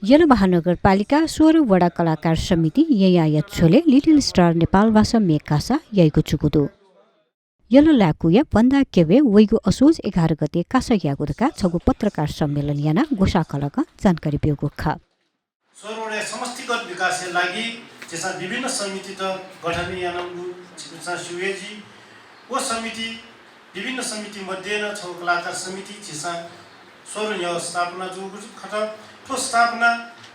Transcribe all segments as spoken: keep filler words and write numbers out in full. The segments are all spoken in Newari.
यल महानगरपालिका सोह्र वडा कलाकार समिति ययाया झ्वलय् लिटिल स्टार नेपाल भाषा म्ये कासा याइगु जूगु दु। यल लाय्कूया भन्दा क्यबय् वइगु असोज एघार गते कासा याःगु धकाः छगू पत्रकार सम्मेलन यानाः ग्वसाः खलकं जानकारी ब्यूगु खः। सोह्र वडाया समष्टिगत विकासया लागि झीसं विभिन्न समितित गठन यानागु झीसं स्यू हे जुइ। व समिति, विभिन्न समिति मध्ये नं छगू कलाकार समिति झीसं सोह्र न्ह्यः स्थापना जूगु खः। थ्व स्थापना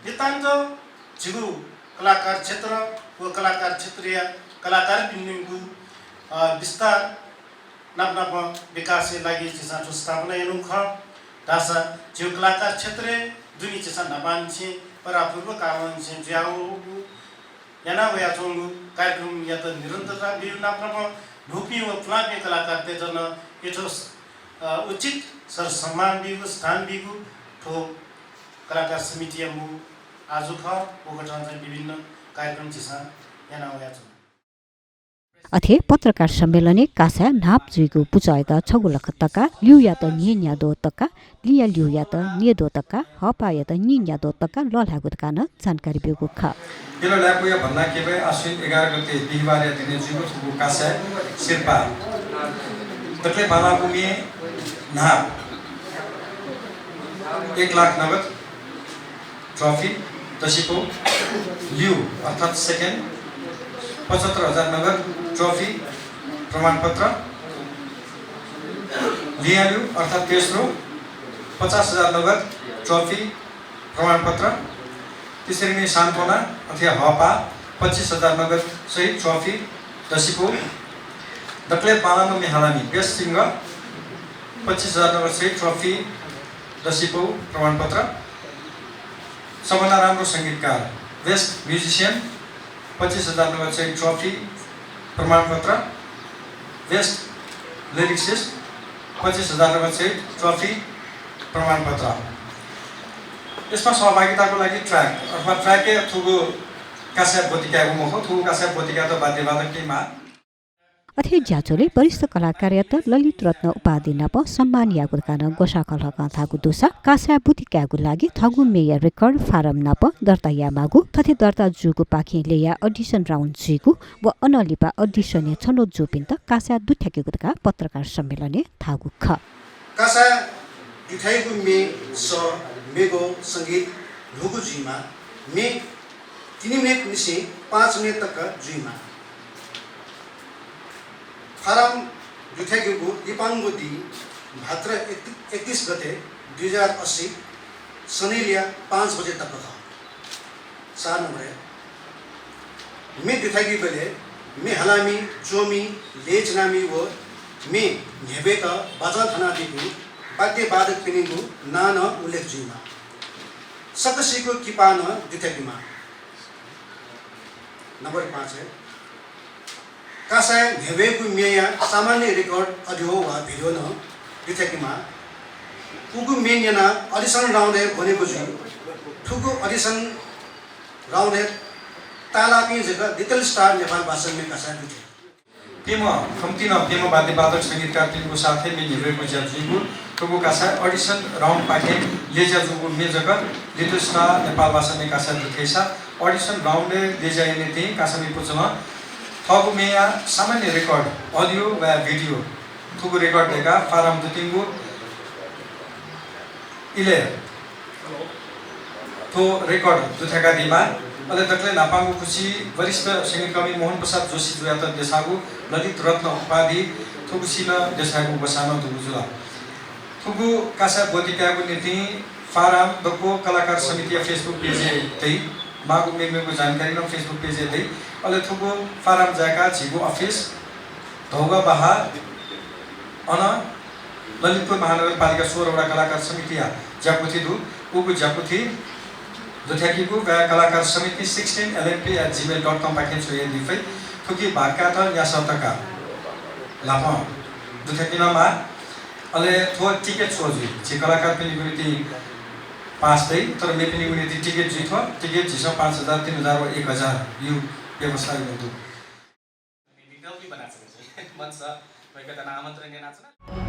नितान्त झीगु कलाकार क्षेत्र व कलाकार क्षेत्रया कलाकारपिनिगु, अ, विस्तार नाप नाप विकासया लागि झीसं थ्व स्थापना यानागु खः। धाःसा झीगु कलाकार क्षेत्रय् दुने झीसं न्हापांनिसें परापूर्व कालंनिसें जुयावःगु, याना वयाच्वंगु कार्यक्रमयात निरन्तरता बीगु, नाप नाप न्हूपिं व पुलांपिं कलाकारतय्त नं यथोचित, अ, उचित सरसम्मान बीगु, स्थान बीगु थ्व कलाकार समितिया मू आजु खः। व कथं चाहिँ विभिन्न कार्यक्रम झीसं याना वयाच्वंगु। अथे पत्रकार सम्मेलनय् कासाय् न्हापा जुइगु पुचःयात छगू लख तका, ल्यूयात न्येन्याद्वः तका, लियाल्यूयात न्येद्वः तका, हःपाःयात न्येन्याद्वः तका लःल्हायेगु धकाः नं जानकारी ब्यूगु खः। यल लाय्कूया भन्दा क्यबय् आश्विन एघार गते बिहिबारया दिनय् जुइगु थुगु कासाय् सिरपाः दकलय् बांलाःगु म्ये न्हापा एक लाख नगद, ट्रफी, दसिपौ, ल्यू अर्थात् सेकेन्ड, पचहत्तर हजार नगद, ट्रफी, प्रमाणपत्र, लियाल्यू अर्थात् तेस्रो, पचास हजार नगद, ट्रफी, प्रमाणपत्र, त्यसरी नै सान्त्वना अथवा हःपाः पच्चिस हजार नगद सहित ट्रफी, दसिपौ, दकलय् बांलाःम्ह म्ये हालामि, बेस्ट सिंगर, पच्चिस हजार नगद सहित ट्रफी, दसिपौ, प्रमाणपत्र, सबभन्दा राम्रो संगीतकार, बेस्ट म्युजिसियन, पच्चिस हजार नगद सहित ट्रफी, प्रमाणपत्र, बेस्ट लिरिक्सिस्ट, पच्चिस हजार नगद सहित ट्रफी, प्रमाणपत्र। यसमा सहभागिताको लागि ट्र्याक अथवा ट्र्याकय् थुगु कासाय् ब्वति कायेगु मखु, थुगु कासाय् ब्वति कायेत वाद्यवादकपिं माः। अथे ज्याझ्वलय् वरिष्ठ कलाकारयात ललित रत्न उपाधि नाप सम्मान याःगु धकाः नं ग्वसाः खलकं धाःगु दुसा कासाय् ब्वति कायेगु लागि थःगु म्येया रेकर्ड, फारम नाप दर्ता यायेमाःगु, थथे दर्ता जूगुपाखें ल्ययाः अडिसन राउन्ड जुइगु व अनं लिपा अडिसनय् छनौट जूपिन्त कासाय् दुथ्याकेगु धकाः पत्रकार सम्मेलनय् धाःगु खः। कासाय् दुथ्याइगु म्ये सः, म्येगः, संगीत न्हूगु जुइमाः। म्ये तीन मिनेट निसें पाँच मिनेट तक जुइमाः। फारम दुथ्याकेगु लिपांगु दिं भाद्र एक-, एकतिस गते दुई हजार अस्सी सनिलया पाँच बजे तक खः। चार नम्बरय्, म्ये दुथ्याकेबलय् म्ये हालामि, च्वमि, लय् च्वनामि व म्ये न्ह्यब्वयेत बाजं थानादीपिं वाद्यवादकपिनिगु नां नं उल्लेख जुइमाः। सकसिगु किपा नं दुथ्याकेमाः। नम्बर पाँचय्, कासाय् न्ह्यब्वयेगु म्येया सामान्य रेकर्ड अडियो वा भिडियो नं दुथ्याकेमाः। उगु म्ये न्यनाः अडिसन राउन्डय् ब्वनेगु जुइ। थुगु अडिसन राउन्डय् ताःलाःपिं जक लिटिल स्टार नेपाल भाषा म्ये कासाय् दुथ्याइ। प्यम्ह, कम्तिं नं प्यम्ह वाद्यवादक संगीतकारपिनिगु साथय् म्ये न्ह्यब्वयेगु ज्या जुइगु थुगु कासाय् अडिसन राउन्डपाखें लय्ज्या जूगु म्ये जक लिटिल स्टार नेपाल भाषा म्ये कासाय् दुथ्याइसा अडिसन राउन्डय् लय्ज्या यानादीपिं कासामि पुचलं थःगु म्येया सामान्य रेकर्ड, अडियो वा भिडियो, थुगु रेकर्ड दय्काः फारम दुतिंगु इलय् थ्व रेकर्ड दुथ्याकादीमाः। अले दकलय् न्हापांगु खुसि वरिष्ठ संगीतकर्मी मोहन प्रसाद जोशीजुयात देछाःगु ललित रत्न उपाधि थुगुसी नं देछायेगु ग्वसाः नं दुगु जुल। थुगु कासाय् ब्वति कायेगु निंतिं फारम दक्व कलाकार समितिया Facebook पेजय् दइ। माःगु मेमेगु जानकारी नं Facebook पेजय् दइ। अले थुगु फारम जाय्काः झीगु अफिस धौगाबहाः अन ललितपुर महानगरपालिका सोह्र वडा कलाकार समितिया ज्याकुथि दु। उगु ज्याकुथि दुथ्याकेगु वा कलाकार समिति sixteen L N P at gmail dot com पाखें छ्वयादी फइ। थुकी भाग कायेत न्यासः तका ल्हापं दुथ्याके नं माः। अले थ्व टिकट स्वः जुइ। झी कलाकारपिनिगु निंतिं पास दइ, तर मेपिनिगु निंतिं टिकट जुइ। थ्व टिकट झीसं पाँच हजार, तीन हजार व एक हजार यु व्यवस्था यानागु दु। विकल्प भी बना सकते हैं। मंच पर वय्कःयात आमंत्रण यानाच्वना।